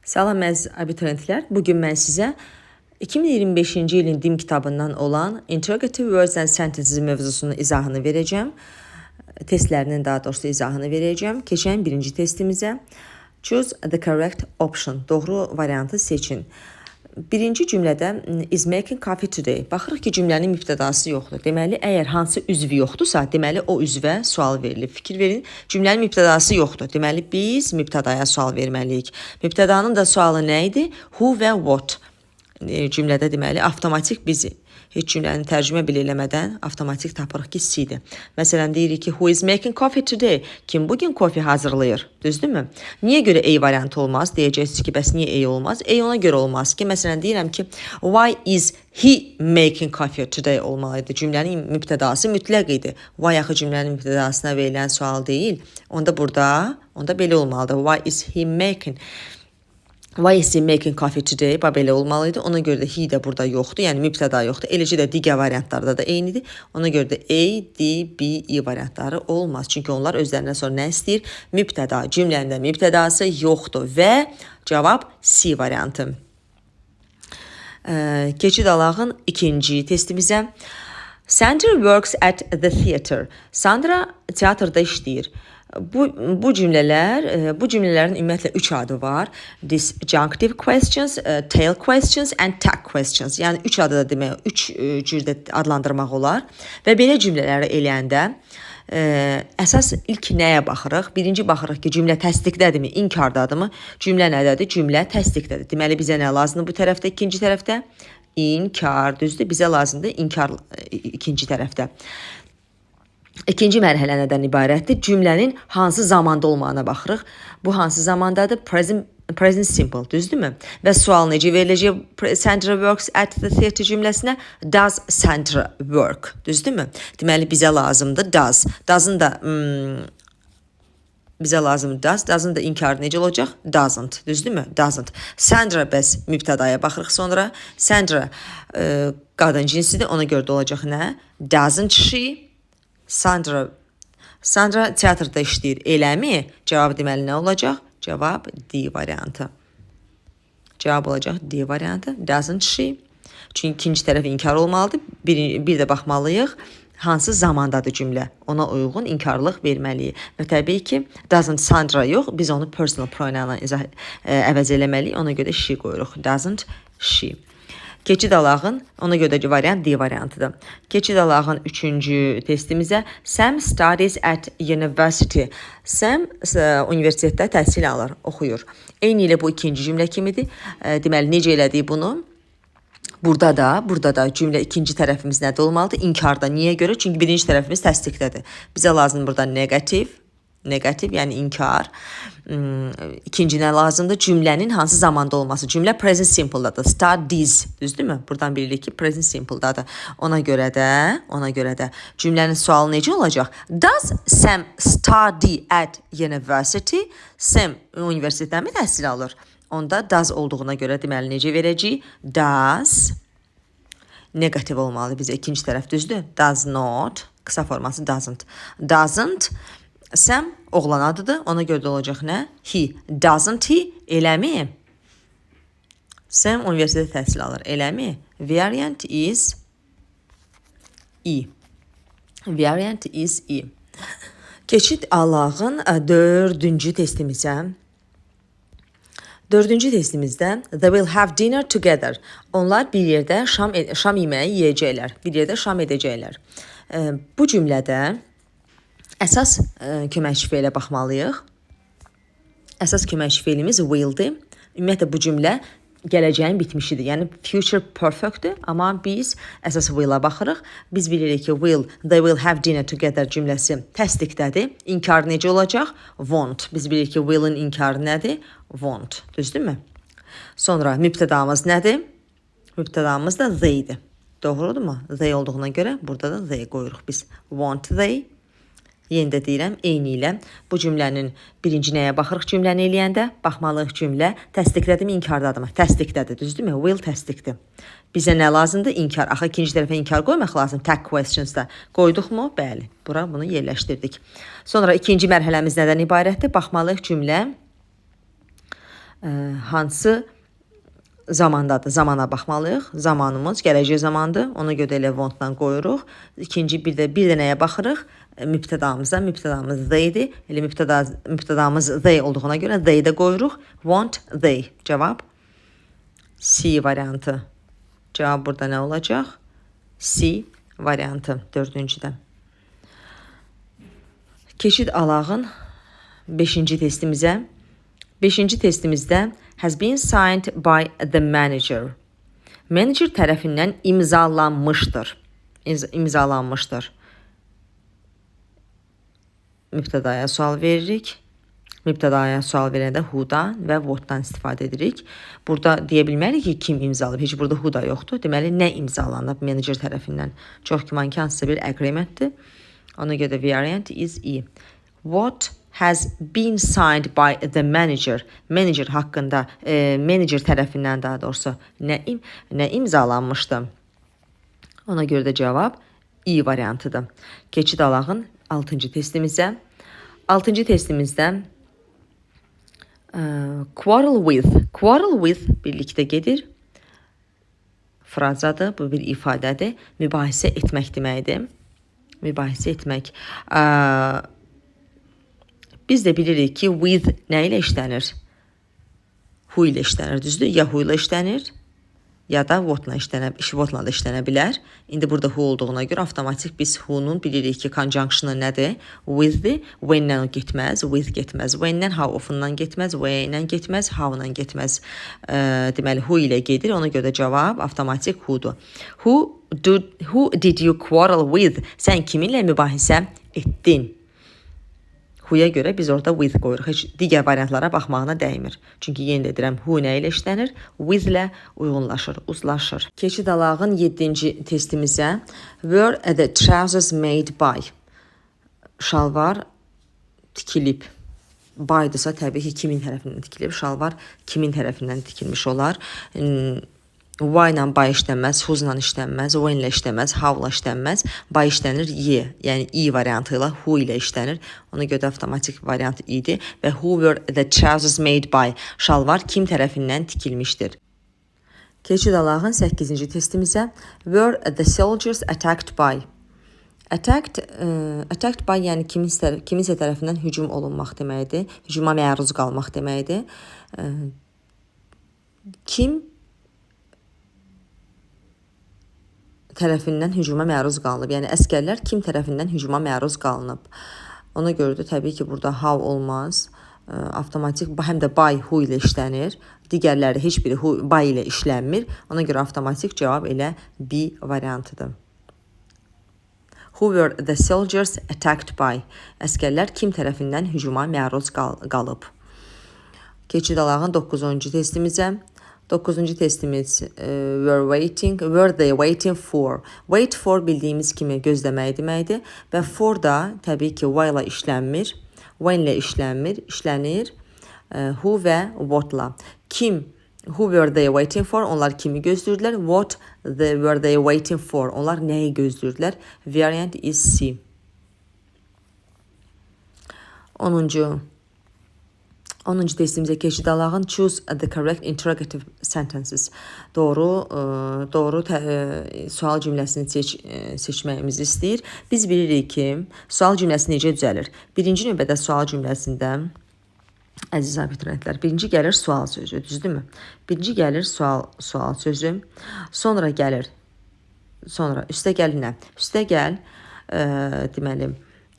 Salam əziz abituriyentlər. Bu gün mən sizə 2025-ci ilin DİM kitabından olan Interrogative Words and Sentences mövzusunun izahını verəcəm. Testlərinin daha doğrusu izahını verəcəm. Keçən birinci testimizə. Choose the correct option. Doğru variantı seçin. Birinci cümlədə is making coffee today. Baxırıq ki, cümlənin mübtədası yoxdur. Deməli, əgər hansı üzv yoxdursa, deməli o üzvə sual verilir. Fikir verin, cümlənin mübtədası yoxdur. Deməli, biz mübtədaya sual verməliyik. Mübtədanın da sualı nə idi? Who və what. Cümlədə deməli avtomatik biz heç cümləni tərcümə belə eləmədən avtomatik tapırıq ki, C-dir. Məsələn, deyirik ki, who is making coffee today? Kim bugün kofe hazırlayır? Düzdürmü? Niyə görə A variantı olmaz? Deyəcəksiniz ki, bəs niyə A olmaz? A ona görə olmaz ki, məsələn deyirəm ki, why is he making coffee today olmalıydı. Cümlənin mübtədası mütləq idi. Why axı cümlənin mübtədasına verilən sual deyil. Onda burada, onda belə olmalıdır. Why is he making? Why is he making coffee today? Bax belə olmalıydı. Ona görə də he də burada yoxdur. Yəni mübtəda yoxdur. Eləcə də digər variantlarda da eynidir. Ona görə də A, D, B, E variantları olmaz. Çünki onlar özlərindən sonra nə istəyir? Mübtəda. Cümlənin də mübtədası yoxdur və cavab C variantı. Keçid alağın ikinci testimizə. Sandra works at the theater. Sandra teatrda işləyir. Bu cümlələr, bu cümlələrin ümumiyyətlə üç adı var. Disjunctive questions, tail questions and tag questions. Yəni üç adı da demək, üç cürdə adlandırmaq olar. Və belə cümlələri eləyəndə əsas ilk nəyə baxırıq? Birinci baxırıq ki, cümlə təsdiqdədirmi, inkardadırmı? Cümlə nədədir? Cümlə təsdiqdədir. Deməli bizə nə lazımdır bu tərəfdə, ikinci tərəfdə? İnkar, düzdür? Bizə lazımdır inkar ikinci tərəfdə. İkinci mərhələ nədən ibarətdir? Cümlənin hansı zamanda olmağına baxırıq. Bu hansı zamandadır? Present simple, düzdürmü? Və sual necə veriləcək Sandra works at the theater cümləsinə? Does Sandra work? Düzdürmü? Deməli bizə lazımdır does. Does'ın da bizə lazımdır does. Does'ın da inkarı necə olacaq? Doesn't. Düzdürmü? Doesn't. Sandra bəs mübtədaya baxırıq sonra. Sandra qadın cinsidir. Ona görə də olacaq nə? Doesn't she? Sandra teatrda işləyir. Eləmi? Cavab deməli nə olacaq? Cavab D variantı. Cavab olacaq D variantı. Doesn't she? Çünki ikinci tərəf inkar olmalıdır. Bir də baxmalıyıq hansı zamandadır cümlə. Ona uyğun inkarlıq verməliyik. Və təbii ki, doesn't Sandra yox, biz onu personal pronounla əvəz eləməliyik. Ona görə she qoyuruq. Doesn't she? Keçid alağın, ona görə də variant D variantıdır. Keçid alağın üçüncü testimizə. Sam studies at university. Sam universitetdə təhsil alır, oxuyur. Eyni ilə bu ikinci cümlə kimidir. Deməli, necə elədik bunu? Burada da cümlə ikinci tərəfimiz nədə olmalıdır? İnkarda. Niyə görə? Çünki birinci tərəfimiz təsdiqdədir. Bizə lazım burada negativ, yəni inkar. İkinci nə lazımdır? Cümlənin hansı zamanda olması. Cümlə present simple-dadır. Studies, düzdürmü? Buradan bilirik ki, present simple-dadır. Ona görə də cümlənin sualı necə olacaq? Does Sam study at university? Sam universitetdə mi təhsil alır? Onda does olduğuna görə deməli necə verəcəyik? Does negativ olmalı bizə ikinci tərəf, düzdür? Does not, qısa forması doesn't. Doesn't Sam oğlan adıdır. Ona görə də olacaq nə? He. Doesn't he? Eləmi? Sam universitetdə təhsil alır. Eləmi? Variant is E. Variant is E. Keçid alağın dördüncü testimizə. Dördüncü testimizdə they will have dinner together. Onlar bir yerdə şam yeməyi yeyəcəklər. Bir yerdə şam edəcəklər. Bu cümlədə əsas köməkçi fe'lə baxmalıyıq. Əsas köməkçi fe'limiz will'dir. Ümumiyyətlə bu cümlə gələcəyin bitmişidir. Yəni future perfect'dir, amma biz əsas will-a baxırıq. Biz bilirik ki, will, they will have dinner together cümləsi təsdiqdədir. İnkar necə olacaq? Won't. Biz bilirik ki, will-in inkarı nədir? Won't. Düzdürmü? Sonra mübtədamız nədir? Mübtədamız da they-dir. Doğrudurmu? They olduğuna görə burada da they qoyuruq biz. Won't they? Yenə də deyirəm, eyni ilə bu cümlənin birinci nəyə baxırıq cümləni eləyəndə? Baxmalıyıq cümlə təsdiqdədirmi, inkardadırmı? Təsdiqdədir, düzdürmü? Will təsdiqdir. Bizə nə lazımdır? İnkar. Axı ikinci tərəfə inkar qoymaq lazım tag questions'da. Qoyduqmu? Bəli. Bura bunu yerləşdirdik. Sonra ikinci mərhələmiz nədən ibarətdir? Baxmalıyıq cümlə Hansı zamandadır? Zamana baxmalıyıq. Zamanımız gələcək zamandır. Ona görə də elə won't-la qoyuruq. İkinci bir də nəyə baxırıq? Mübtədamıza. Mübtədamız they-dir. Elə mübtədamız they olduğuna görə they də qoyuruq. Won't they. Cavab C variantı. Cavab burada nə olacaq? C variantı dördüncüdə. Keçid alağın 5-ci testimizə. 5-ci testimizdə has been signed by the manager. Manager tərəfindən imzalanmışdır. İmzalanmışdır. Mübtədaya sual veririk. Mübtədaya sual verəndə who-dan və what-dan istifadə edirik. Burada deyə bilmərik ki, kim imzalayıb. Heç burada who da yoxdur. Deməli, nə imzalanıb manager tərəfindən? Çox güman ki, hansısa bir agreementdir. Ona görə də variant is E. What has been signed by the manager? Manager haqqında, manager tərəfindən daha doğrusu nə imzalanmışdı? Ona görə də cavab E variantıdır. Keçid alağın 6-cı testimizə. 6-cı testimizdə quarrel with. Quarrel with birlikdə gedir. Frazadır, bu bir ifadədir. Mübahisə etmək deməkdir. Mübahisə etmək. Biz də bilirik ki, with nə ilə işlənir? Who ilə işlənir, düzdür? Ya who ilə işlənir, ya da what-la işlənə, what-la da işlənə bilər. İndi burada who olduğuna görə avtomatik biz who-nun bilirik ki, conjunction-ı nədir? With-dir. When-lə o getməz, with getməz. When-lə how often-dan getməz, when-lə getməz, how-la getməz. Deməli who ilə gedir. Ona görə də cavab avtomatik who-dur. Who did you quarrel with? Sən kiminlə mübahisə etdin? Who-ya görə biz orada with qoyuruq. Heç digər variantlara baxmağına dəymir. Çünki yenə də deyirəm, who nə ilə işlənir? With ilə uyğunlaşır, uzlaşır. Keçid alağın 7-ci testimizə. Were the trousers made by? Şalvar tikilib. By-dırsa təbii ki, kimin tərəfindən tikilib? Şalvar kimin tərəfindən tikilmiş olar? Why ilə by işlənməz, whose-la işlənməz, when ilə işlənməz, how-la işlənməz. By işlənir y, yəni i variantı ilə, who ilə işlənir. Ona görə də avtomatik variant i-dir. Və who were the trousers made by? Şalvar kim tərəfindən tikilmişdir? Keçid alağın 8-ci testimizə. Were the soldiers attacked by? Attacked by, yəni kiminsə tərəfindən hücum olunmaq deməkdir. Hücuma məruz qalmaq deməkdir. Kim tərəfindən hücuma məruz qalınıb? Yəni əskərlər kim tərəfindən hücuma məruz qalınıb? Ona görə də təbii ki, burada how olmaz. Avtomatik həm də by who ilə işlənir. Digərləri heç biri who, by ilə işlənmir. Ona görə avtomatik cavab elə B variantıdır. Who were the soldiers attacked by? Əskərlər kim tərəfindən hücuma məruz qalıb? Keçid alağın 9-cu testimizə. 9-cu testimiz were they waiting for? Wait for bildiyimiz kimi gözləmək deməkdir və for da təbii ki, why ilə işlənmir, when ilə işlənmir, işlənir who və what-la. Kim, who were they waiting for? Onlar kimi gözləyirdilər? What were they waiting for? Onlar nəyi gözləyirdilər? Variant is C. 10-cu testimizə keçid alağın. Choose the correct interrogative sentences. Doğru sual cümləsini seçməyimizi istəyir. Biz bilirik ki, sual cümləsi necə düzəlir? Birinci növbədə sual cümləsində, əziz abituriyentlər, birinci gəlir sual sözü, düzdürmü? Birinci gəlir sual sözü. Sonra gəlir, sonra üstə gəl nə? Üstə gəl, deməli,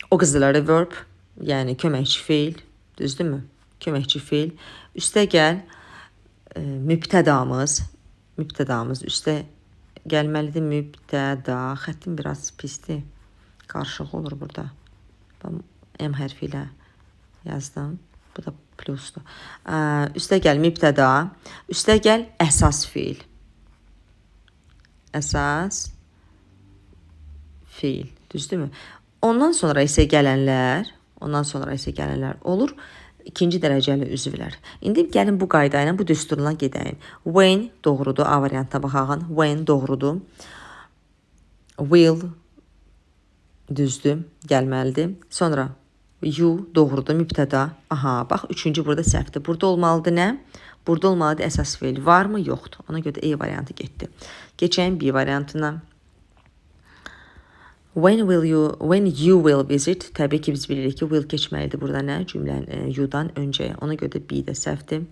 auxiliary verb, yəni köməkçi feil, düzdürmü? Köməkçi feil. Üstə gəl mübtədamız. Mübtədamız üstə gəlməlidir. Mübtəda. Xəttim biraz pisdir. Qarışıq olur burada. Ben M hərfi ilə yazdım. Bu da plusdur. Üstə gəl mübtəda. Üstə gəl əsas feil. Əsas feil. Düzdürmü? Ondan sonra isə gələnlər, olur ikinci dərəcəli üzvlər. İndi gəlin bu qayda ilə, bu düsturla gedəyin. When doğrudur, A variantına baxağın. When doğrudur. Will düzdür, gəlməlidir. Sonra you doğrudur, mübtəda. Aha, bax, üçüncü burada səhvdir. Burada olmalıdır nə? Burada olmalıdır əsas feil. Varmı? Yoxdur. Ona görə də E variantı getdi. Keçəyim B variantına. When you will visit? Təbii ki, biz bilirik ki, will keçməlidir burada nə? Cümlənin you-dan öncəyə. Ona görə də B də səhvdir.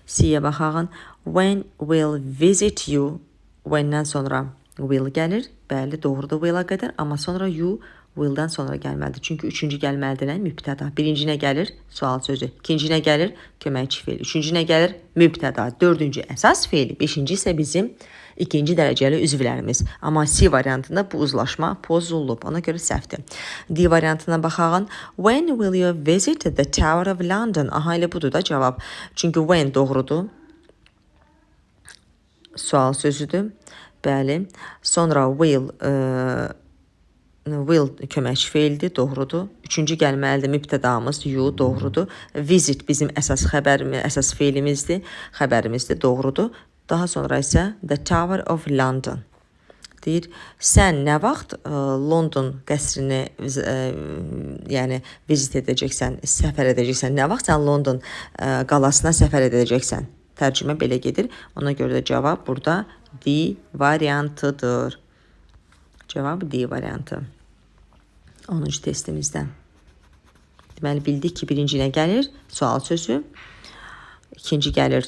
C-yə baxağın. When will visit you? When-dən sonra will gəlir. Bəli, doğrudur will-a qədər, amma sonra you will-dan sonra gəlməlidir. Çünki üçüncü gəlməlidir nə? Mübtəda. Birinci nə gəlir? Sual sözü. İkinci nə gəlir? Köməkçi feil. Üçüncü nə gəlir? Mübtəda. Dördüncü əsas feili. Beşinci isə bizim ikinci dərəcəli üzvlərimiz. Amma C variantında bu uzlaşma pozulub. Ona görə səhvdir. D variantına baxağın. When will you visit the Tower of London? Aha, elə budur da cavab. Çünki when doğrudur. Sual sözüdür. Bəli. Sonra will köməkçi feildir, doğrudur. Üçüncü gəlməlidir mübtədamız you, doğrudur. Visit bizim əsas xəbərimiz, əsas feilimizdir, xəbərimizdir, doğrudur. Daha sonra isə the Tower of London. Deyir, sən nə vaxt London qəsrini yəni vizit edəcəksən, səfər edəcəksən? Nə vaxt sən London qalasına səfər edəcəksən? Tərcümə belə gedir. Ona görə də cavab burada D variantıdır. Cavab D variantı. 10-cu testimizdə. Deməli, bildik ki, birinci nə gəlir? Sual sözü. İkinci gəlir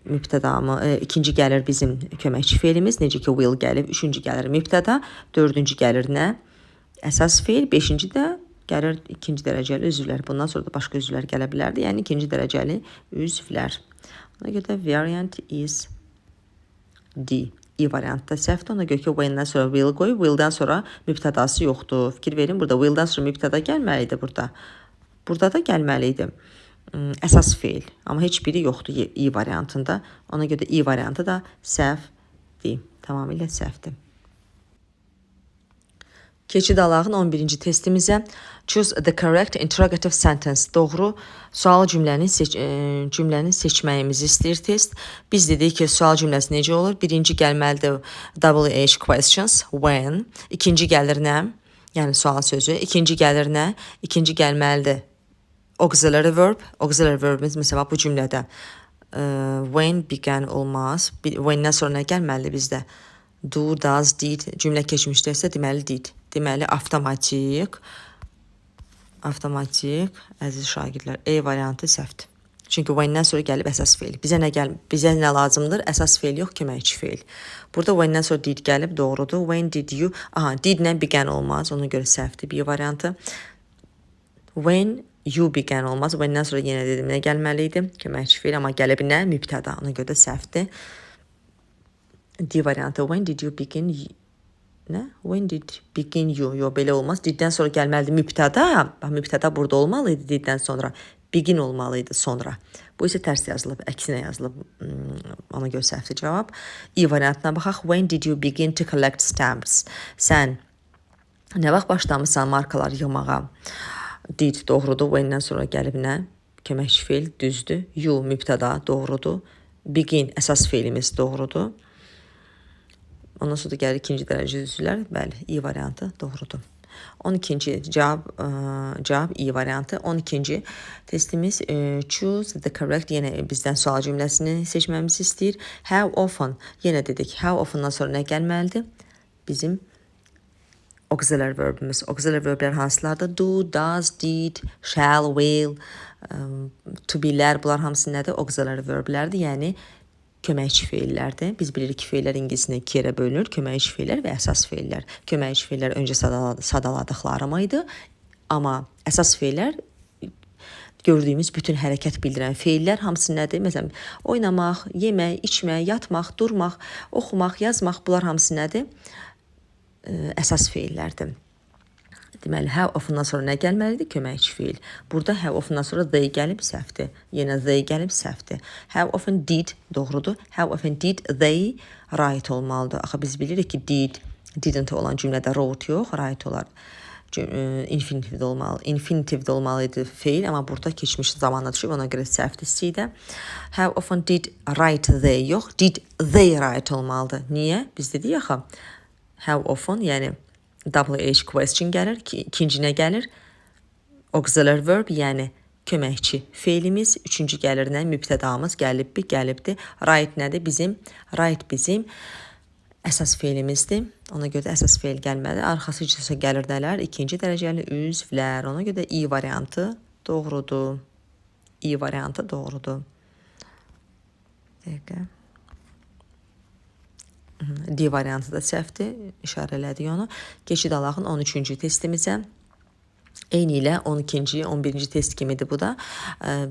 mübtədamı, ikinci gəlir bizim köməkçi feilimiz, necə ki will gəlib, üçüncü gəlir mübtəda, dördüncü gəlir nə? Əsas feil, beşinci də gəlir ikinci dərəcəli üzvlər. Bundan sonra da başqa üzvlər gələ bilərdi. Yəni ikinci dərəcəli üzvlər. Ona görə də variant is D. I variantda səhvdir. Ona görə ki, when-dən sonra will qoy. Will-dən sonra mübtədası yoxdur. Fikir verin, burada will-dən sonra mübtəda gəlməli idi burada. Burada da gəlməli idi. Əsas feil. Amma heç biri yoxdur I variantında. Ona görə də I variantı da səhvdir. Tamamilə səhvdir. Keçid alağın 11-ci testimizə. Choose the correct interrogative sentence. Doğru sual cümləni seçməyimizi istəyir test. Biz dedik ki, sual cümləsi necə olur? Birinci gəlməlidir WH questions, when. İkinci gəlir nə? Yəni sual sözü. İkinci gəlir nə? İkinci gəlməlidir auxiliary verb. Auxiliary verbimiz məsələn bu cümlədə when began olmaz. When-dən sonra nə gəlməlidir bizdə? Do, does, did cümlə keçmişdə isə deməli did. Deməli avtomatik əziz şagirdlər, E variantı səhvdir. Çünki when-dən sonra gəlib əsas feil. Bizə nə lazımdır? Əsas feil yox, köməkçi feil. Burada when-dən sonra did gəlib, doğrudur. When did you? Aha, did-lə began olmaz. Ona görə səhvdir B variantı. When you began olmaz. When-dən sonra yenə dedim nə gəlməli idi? Köməkçi feil, amma gəlib nə? Mübtəda. Ona görə də səhvdir. D variantı. When did you begin? Nə? When did begin you? Yox, belə olmaz. Did-dən sonra gəlməlidir mübtəda. Bax, mübtəda burada olmalı idi did-dən sonra. Begin olmalı idi sonra. Bu isə tərs yazılıb, əksinə yazılıb. Ona görə səhvdir cavab. I variantına baxaq. When did you begin to collect stamps? Sən nə vaxt başlamısan markalar yığmağa? Did doğrudur. When-dən sonra gəlib nə? Köməkçi feil düzdür. You mübtəda doğrudur. Begin əsas feilimiz doğrudur. Ondan sonra da gəlir ikinci dərəcə üzvlər. Bəli, I variantı doğrudur. 12-ci cavab I variantı. 12-ci testimiz choose the correct, yenə bizdən sual cümləsini seçməmizi istəyir. How often, yenə dedik, how often-dan sonra nə gəlməlidir? Bizim auxiliary verbimiz. Auxiliary verblər hansılardır? Do, does, did, shall, will, to be-lər, bunlar hamısı nədir? Auxiliary verblərdir, yəni köməkçi feillərdir. Biz bilirik ki, feillər ingiliscə iki yerə bölünür. Köməkçi feillər və əsas feillər. Köməkçi feillər öncə sadaladıqlarım idi. Amma əsas feillər gördüyümüz bütün hərəkət bildirən feillər hamısı nədir? Məsələn, oynamaq, yemək, içmək, yatmaq, durmaq, oxumaq, yazmaq, bunlar hamısı nədir? Əsas feillərdir. Deməli, how often-dan sonra nə gəlməlidir? Köməkçi feil. Burada how often-dan sonra they gəlib səhvdir. Yenə they gəlib səhvdir. How often did doğrudur. How often did they write olmalıdır. Axı biz bilirik ki, did, didn't olan cümlədə wrote yox, write olar. Infinitivdə olmalı. Infinitivdə olmalı idi feil, amma burada keçmiş zamana düşüb, ona görə səhvdir C-də. How often did write they yox, did they write olmalıdır. Niyə? Biz dedik axı, how often, yəni WH question gəlir, ikinci nə gəlir? Auxiliary verb, yəni Köməkçi feilimiz. Üçüncü gəlir nə? Mübtədamız gəlibbi, gəlibdi. Write nədir? Bizim write bizim əsas feilimizdir. Ona görə də əsas feil gəlməli. Arxası isə gəlir nələr? İkinci dərəcəli üzvlər. Ona görə də I variantı doğrudur. I variantı doğrudur. Dəqiqə. D variantı da səhvdir. İşarə elədik onu. Keçid alağın 13-cü testimizə. Eyni ilə 12-ci, 11-ci test kimidir bu da.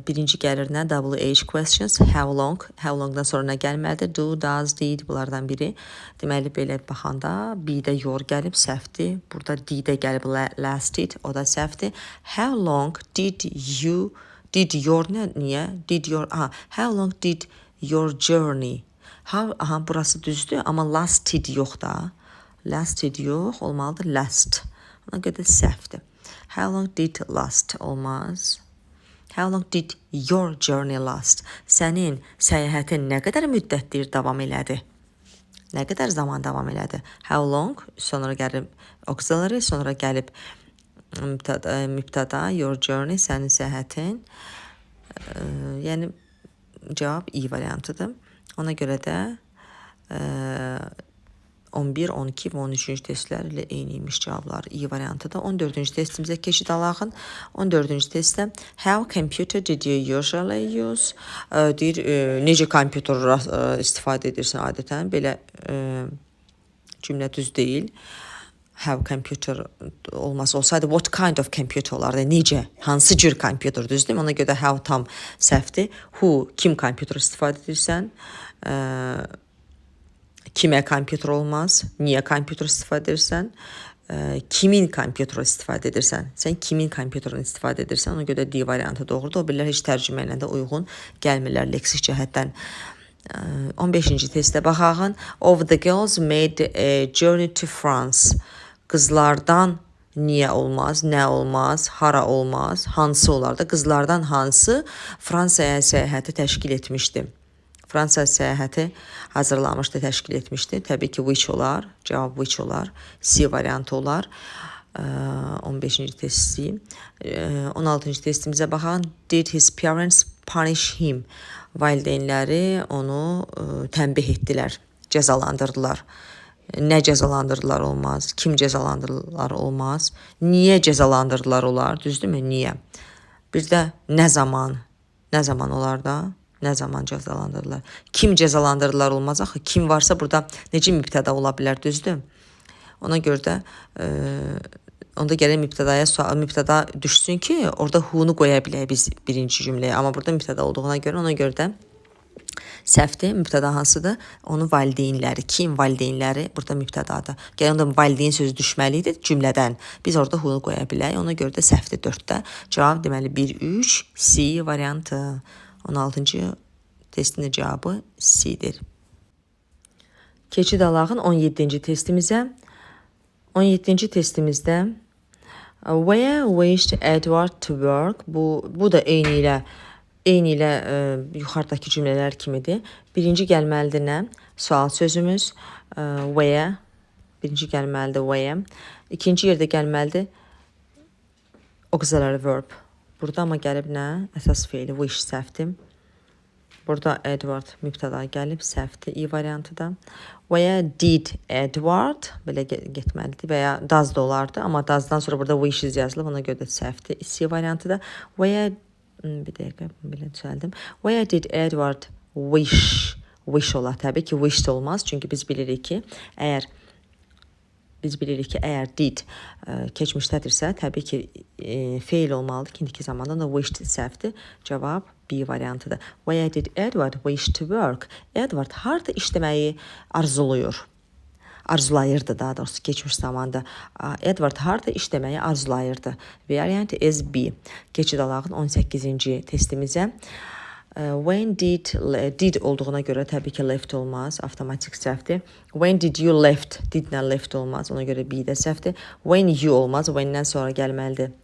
Birinci gəlir nə? WH questions. How long? How longdan sonra nə gəlməlidir? Do, does, did bunlardan biri. Deməli belə baxanda B-də your gəlib, səhvdir. Burada D-də gəlib lasted, o da səhvdir. How long did you did your nə niyə? Did your aha, how long did your journey? How aha burası düzdür, amma lasted yox da. Lasted yox, olmalıdır last. Ona görə də səhvdir. How long did last olmaz. How long did your journey last? Sənin səyahətin nə qədər müddətdir davam elədi? Nə qədər zaman davam elədi? How long? Sonra gəlib auxiliary, sonra gəlib mübtəda, your journey, sənin səyahətin. Yəni cavab I variantıdır. Ona görə də 11, 12 və 13-cü testlər ilə eyni imiş cavablar. I variantıdır. 14-cü testimizə keçid alağın. 14-cü testdə how computer did you usually use? Deyir, necə kompüter istifadə edirsən adətən? Belə cümlə düz deyil. How computer olmaz olsaydı what kind of computer olardı? Necə? Hansı cür kompüter, düzdürmü? Ona görə də how tam səhvdir. Who, kim kompüter istifadə edirsən? Kimə kompüter olmaz? Niyə kompüter istifadə edirsən? Kimin kompüteri istifadə edirsən? Sən kimin kompüterini istifadə edirsən? Ona görə D variantı doğrudur. O birilər heç tərcümə ilə də uyğun gəlmirlər leksik cəhətdən. 15-ci testə baxağın. Of the girls made a journey to France. Qızlardan niyə olmaz, nə olmaz, hara olmaz, hansı olar da? Qızlardan hansı Fransaya səyahəti təşkil etmişdi? Fransa səyahəti hazırlamışdı, təşkil etmişdi. Təbii ki, which olar. Cavab which olar. C variantı olar. 15-ci test C. 16-cı testimizə baxaq. Did his parents punish him? Valideynləri onu tənbih etdilər, cəzalandırdılar. Nə cəzalandırdılar olmaz, kim cəzalandırdılar olmaz, niyə cəzalandırdılar olar, düzdürmü? Niyə? Bir də nə zaman, nə zaman olar da? Nə zaman cəzalandırdılar? Kim cəzalandırdılar olmaz axı. Kim varsa burada necə mübtəda ola bilər, düzdür? Ona görə də onda gərək mübtədaya mübtəda düşsün ki, orada who-nu qoya bilək biz birinci cümləyə. Amma burada mübtəda olduğuna görə ona görə də səhvdir. Mübtəda hansıdır? Onun valideynləri. Kim valideynləri? Burada mübtədadır. Gərək onda valideyn sözü düşməli idi cümlədən. Biz orada who-nu qoya bilək. Ona görə də səhvdir 4-də. Cavab deməli 1 3 C variantı. 16-cı testin də cavabı C-dir. Keçid alağın 17-ci testimizə. 17-ci testimizdə where wished Edward to work? Bu da eyni ilə yuxarıdakı cümlələr kimidir. Birinci gəlməlidir nə? Sual sözümüz where. Birinci gəlməlidir where. İkinci yerdə gəlməlidir auxiliary verb. Burada amma gəlib nə? Əsas feili wish səhvdir. Burada Edward mübtəda gəlib, səhvdir I variantı da. Where did Edward belə getməlidir və ya does da olardı, amma does'dan sonra burada wishes yazılıb, ona görə də səhvdir. C variantı da. Where bir dəqiqə belə düzəldim. Where did Edward wish? Wish olar. Təbii ki, wish də olmaz. Çünki biz bilirik ki, əgər did keçmişdədirsə, təbii ki, feil olmalıdır ki, indiki zamanda da wished səhvdir. Cavab B variantıdır. Where did Edward wish to work? Edward harda işləməyi arzuluyur? Arzulayırdı daha doğrusu keçmiş zamanda. Edward harda işləməyi arzulayırdı? Variant is B. Keçid alağın 18-ci testimizə. When did olduğuna görə təbii ki left olmaz, avtomatik səhvdir. When did you left? Did-lə left olmaz, ona görə B də səhvdir. When you olmaz, when-dən sonra gəlməlidir.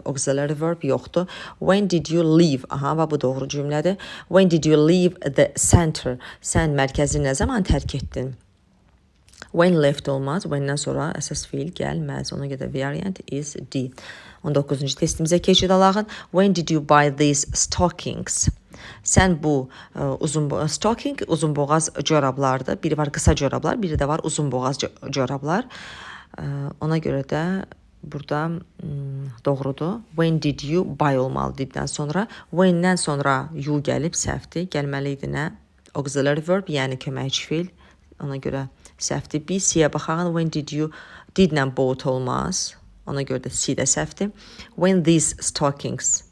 Auxiliary verb yoxdur. When did you leave? Aha, bax bu doğru cümlədir. When did you leave the center? Sən mərkəzi nə zaman tərk etdin? When left olmaz. When-dən sonra əsas feil gəlməz. Ona görə də variant is D. 19-cu testimizə keçid alaq. When did you buy these stockings? Sən bu uzun stocking uzunboğaz corablardır. Biri var qısa corablar, biri də var uzunboğaz corablar. Ona görə də burada doğrudur. When did you buy olmalı diddən sonra. When-dən sonra you gəlib səhvdir. Gəlməli idi nə? Auxiliary verb, yəni köməkçi feil. Ona görə səhvdir. B, C-yə baxaq. When did you did-lə bought olmaz. Ona görə də C də səhvdir. When these stockings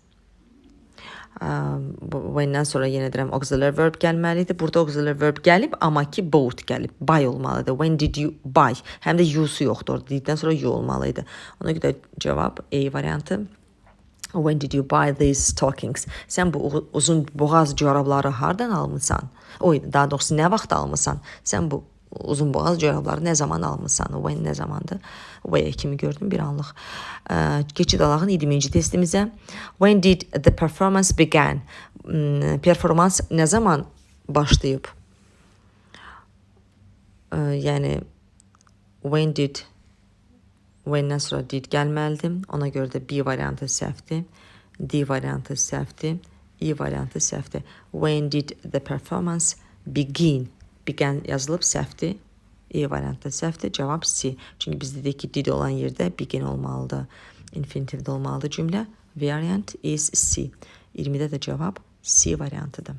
when-dən sonra yenə deyirəm auxiliary verb gəlməlidir. Burada auxiliary verb gəlib, amma ki bought gəlib. Buy olmalıdır. When did you buy? Həm də you-su yoxdur orada. Did-dən sonra you olmalı idi. Ona görə cavab A variantı. When did you buy these stockings? Sən bu uzun boğaz corabları hardan almısan? Oy, daha doğrusu nə vaxt almısan? Sən bu uzun boğaz corabları nə zaman almısan? When nə zamandır? Where kimi gördüm bir anlıq. Keçid alağın 20-ci testimizə. When did the performance began? Performans nə zaman başlayıb? Yəni when did when-dən sonra did gəlməlidir. Ona görə də B variantı səhvdir. D variantı səhvdir. E variantı səhvdir. When did the performance begin? Began yazılıb səhvdir. E variantı səhvdir. Cavab C. Çünki biz dedik ki, did olan yerdə begin olmalıdır. Infinitivdə olmalıdır cümlə. Variant is C. 20-də də cavab C variantıdır.